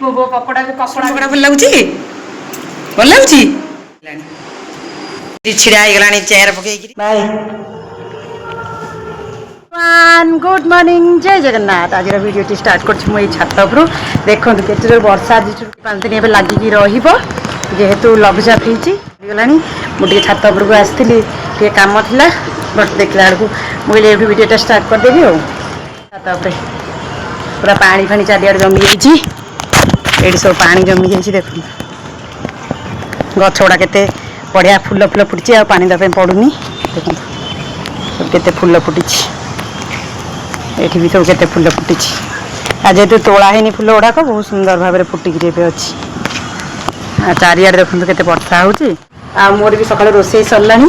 ମୋ ବୋଉ ପକୋଡ଼ାକୁ କକଡ଼ା। ପକୋଡ଼ା ଭଲ ଲାଗୁଛି? ଭଲ ଲାଗୁଛି? ଛିଡ଼ା ହେଇଗଲାଣି ଚେୟାର ପକେଇକିରି। ବାଏ। ଗୁଡ୍ ମର୍ଣ୍ଣିଂ, ଜୟ ଜଗନ୍ନାଥ। ଆଜିର ଭିଡ଼ିଓଟି ଷ୍ଟାର୍ଟ କରୁଛି ମୁଁ ଏଇ ଛାତ ଉପରୁ। ଦେଖନ୍ତୁ କେତେ ଜୋର ବର୍ଷା। ଆଜି 5 ଦିନ ଏବେ ଲାଗିକି ରହିବ, ଯେହେତୁ ଲଘୁଚାପ ହେଇଛି ହେଇଗଲାଣି। ମୁଁ ଟିକେ ଛାତ ଉପରକୁ ଆସିଥିଲି, ଟିକେ କାମ ଥିଲା। ବଟ୍ ଦେଖିଲା ବେଳକୁ ମୁଁ କହିଲି ଏଇଠୁ ଭିଡ଼ିଓଟା ଷ୍ଟାର୍ଟ କରିଦେବି। ଆଉ ଛାତ ଉପରେ ପୁରା ପାଣି ଫାଣି ଚାରିଆଡ଼େ ଜମି ଯାଇଛି। ଏଇଠି ସବୁ ପାଣି ଜମି ଯାଇଛି। ଦେଖନ୍ତୁ ଗଛ ଗୁଡ଼ା କେତେ ବଢ଼ିଆ ଫୁଲ ଫୁଲ ଫୁଟିଛି, ଆଉ ପାଣି ଦେବା ପାଇଁ ପଡ଼ୁନି। ଦେଖନ୍ତୁ ସବୁ କେତେ ଫୁଲ ଫୁଟିଛି। ଏଠି ବି ସବୁ କେତେ ଫୁଲ ଫୁଟିଛି। ଆଉ ଯେହେତୁ ତୋଳା ହେଇନି, ଫୁଲ ଗୁଡ଼ାକ ବହୁତ ସୁନ୍ଦର ଭାବରେ ଫୁଟିକିରି ଏବେ ଅଛି। ଆଉ ଚାରିଆଡ଼େ ଦେଖନ୍ତୁ କେତେ ବର୍ଷା ହେଉଛି। ଆଉ ମୋର ବି ସକାଳୁ ରୋଷେଇ ସରିଲାଣି।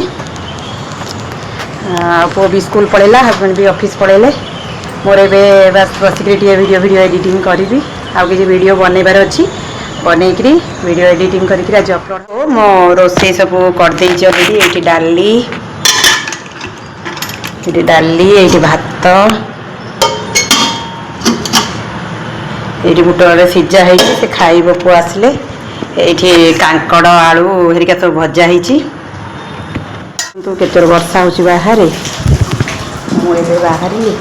ଆଉ ପୁଅ ବି ସ୍କୁଲ ପଳେଇଲା, ହଜବେଣ୍ଡ ବି ଅଫିସ୍ ପଳେଇଲେ। ମୋର ଏବେ ବାସ୍ ବସିକିରି ଟିକେ ଭିଡ଼ିଓ ଭିଡ଼ିଓ ଏଡ଼ିଟିଂ କରିବି। ଆଉ କିଛି ଭିଡ଼ିଓ ବନେଇବାର ଅଛି, ବନେଇକିରି ଭିଡ଼ିଓ ଏଡ଼ିଟିଂ କରିକିରି ଆଜି ଅପଲୋଡ଼ ହବ। ମୁଁ ରୋଷେଇ ସବୁ କରିଦେଇଛି ଅଲରେଡ଼ି। ଏଇଠି ଡାଲି, ଏଇଠି ଡାଲି, ଏଇଠି ଭାତ, ଏଇଠି ବୁଟ ସିଝା ହେଇଛି, ସେ ଖାଇବ ପୁଅ ଆସିଲେ। ଏଇଠି କାଙ୍କଡ଼ ଆଳୁ ହେରିକା ସବୁ ଭଜା ହେଇଛି। କିନ୍ତୁ କେତେ ବର୍ଷା ହେଉଛି ବାହାରେ। ମୁଁ ଏବେ ବାହାରିଲି,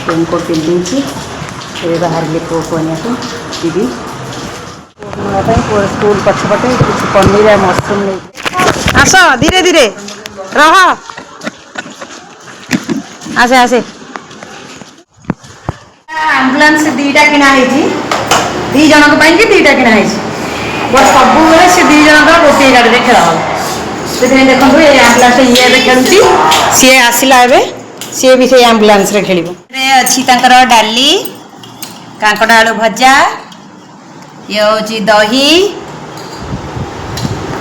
ରେନକୋଟ୍ ପିନ୍ଧିଦେଇଛି। ଏବେ ବାହାରିଲି ପୁଅକୁ ଆଣିବାକୁ ଯିବି। ପୁଅକୁ ନେବା ପାଇଁ ପୁଅ ସ୍କୁଲ ପଛପଟେ କିଛି ପନିର ଆଉ ମସରୁମ୍ ନେଇକି। ଆସ, ଧୀରେ ଧୀରେ ରହ। ଆସେ ଆସେ। ଆମ୍ବୁଲାନ୍ସ ଦୁଇଟା କିଣା ହେଇଛି, ଦି ଜଣଙ୍କ ପାଇଁ କି ଦୁଇଟା କିଣା ହେଇଛି। ବଟ୍ ସବୁବେଳେ ସେ ଦି ଜଣଙ୍କର ଗୋଟିଏ ଗାଡ଼ିରେ ଖେଳ ହବ। ସେଥିପାଇଁ ଦେଖନ୍ତୁ, ଏଇ ଆମ୍ବୁଲାନ୍ସଟା ଇଏ ଏବେ ଖେଳୁଛି, ସିଏ ଆସିଲା ଏବେ, ସିଏ ବି ସେଇ ଆମ୍ବୁଲାନ୍ସରେ ଖେଳିବ। ଅଛି ତାଙ୍କର ଡାଲି, କାଙ୍କଡ଼ ଆଳୁ ଭଜା, ଇଏ ହେଉଛି ଦହି।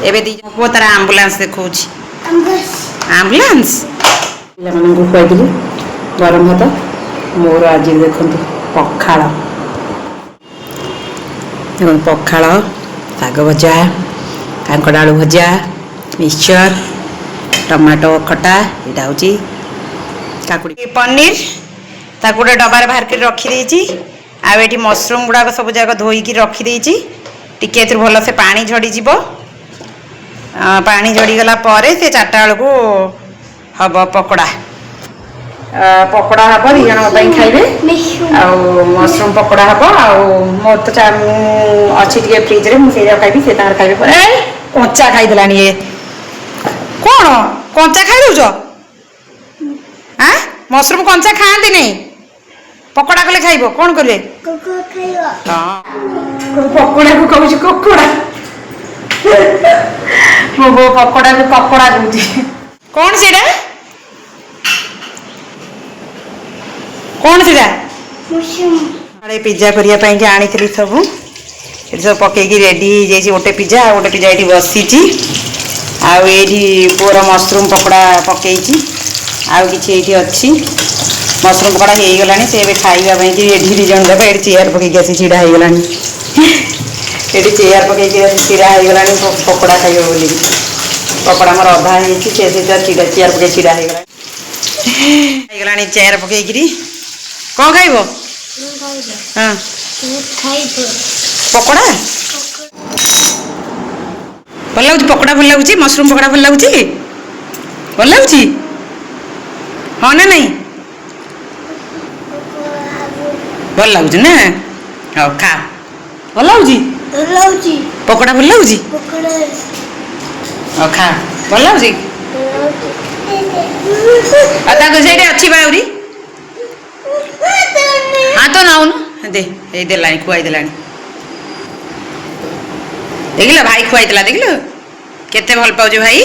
ଏବେ ଦି ପୁଅ ତାର ଆମ୍ବୁଲାନ୍ସ ଦେଖାଉଛି, ଆମ୍ବୁଲାନ୍ସ। ପିଲାମାନଙ୍କୁ ଖୁଆଇଥିଲି ଗରମ ଭାତ। ମୋର ଆଜି ଦେଖନ୍ତୁ ପଖାଳ। ଦେଖନ୍ତୁ ପଖାଳ, ଶାଗ ଭଜା, କାଙ୍କଡ଼ ଆଳୁ ଭଜା, ମିକ୍ସଚର, ଟମାଟୋ ଖଟା, ଏଇଟା ହେଉଛି କାକୁଡ଼ି। ପନିର ତାକୁ ଗୋଟେ ଡବାରେ ବାହାର କରି ରଖିଦେଇଛି। ଆଉ ଏଠି ମସରୁମ୍ ଗୁଡ଼ାକ ସବୁ ଯାକ ଧୋଇକି ରଖିଦେଇଛି। ଟିକେ ଏଥିରୁ ଭଲସେ ପାଣି ଝଡ଼ିଯିବ। ପାଣି ଝଡ଼ିଗଲା ପରେ ସେ 4ଟା ବେଳକୁ ହବ ପକୋଡ଼ା। ପକୋଡ଼ା ହବ, ଦି ଜଣଙ୍କ ପାଇଁ ଖାଇବେ। ଆଉ ମସରୁମ୍ ପକୋଡ଼ା ହବ। ଆଉ ମୋର ତ ମୁଁ ଅଛି ଟିକେ ଫ୍ରିଜରେ, ମୁଁ ସେଇଟା ଖାଇବି, ସେ ତାଙ୍କର ଖାଇବେ ପରେ। କଞ୍ଚା ଖାଇଦେଲାଣି ଇଏ। କ'ଣ କଞ୍ଚା ଖାଇ ଦେଉଛ? ଆଁ, ମସରୁମ୍ କଞ୍ଚା ଖାଆନ୍ତି ନାହିଁ। ପକୋଡ଼ା କଲେ ଖାଇବ। କ'ଣ କଲେ? ହଁ, ପକୋଡ଼ାକୁ କହୁଛି କକୋଡ଼ା। ମୋ ବୋଉ ପକୋଡ଼ାକୁ କକୋଡ଼ା କହୁଛି। କ'ଣ ସେଇଟା? କ'ଣ ସେଇଟା? ପିଜା କରିବା ପାଇଁକି ଆଣିଥିଲି ସବୁ। ଏଠି ସବୁ ପକେଇକି ରେଡ଼ି ହେଇଯାଇଛି ଗୋଟେ ପିଜା, ଆଉ ଗୋଟେ ପିଜା ଏଇଠି ବସିଛି। ଆଉ ଏଇଠି ପୁଅର ମସରୁମ୍ ପକୋଡ଼ା ପକେଇଛି, ଆଉ କିଛି ଏଇଠି ଅଛି। ମସରୁମ୍ ପକୋଡ଼ା ହେଇଗଲାଣି, ସେ ଏବେ ଖାଇବା ପାଇଁକି ରେଡ଼ି ଦି ଜଣ ଯାକ। ଏଠି ଚେୟାର ପକେଇକି ଆସି ଛିଡ଼ା ହେଇଗଲାଣି। ଏଠି ଚେୟାର ପକେଇକି ଆସି ଛିଡ଼ା ହେଇଗଲାଣି ପକୋଡ଼ା ଖାଇବ ବୋଲିକି। ପକୋଡ଼ା ମୋର ଅଧା ହେଇଛି, ସେ ସେଇଟା ଛିଡ଼ା ଚେୟାର ପକେଇ ଛିଡ଼ା ହେଇଗଲାଣି ହେଇଗଲାଣି ଚେୟାର ପକେଇକିରି। କ'ଣ ଖାଇବ? ହଁ, ପକୋଡ଼ା ଭଲ ଲାଗୁଛି? ପକୋଡ଼ା ଭଲ ଲାଗୁଛି? ମସରୁମ୍ ପକୋଡ଼ା ଭଲ ଲାଗୁଛି? ଭଲ ଲାଗୁଛି, ହଁ ନା ନାଇଁ? ଭଲ ଲାଗୁଛି ନା? ହଉ ଖା। ଭଲ ଲାଗୁଛି? ପକୋଡ଼ା ଭଲ ଲାଗୁଛି? ହଉ ଖା। ଭଲ ଲାଗୁଛି? ଆଉ ତାକୁ ସେଇଠି ଅଛି ବା ଆହୁରି। ହଁ ତ, ନଉନୁ ଦେ। ଏଇ ଦେଲାଣି, ଖୁଆଇ ଦେଲାଣି। ଦେଖିଲ, ଭାଇ ଖୁଆଇଥିଲା। ଦେଖିଲୁ କେତେ ଭଲ ପାଉଛି ଭାଇ।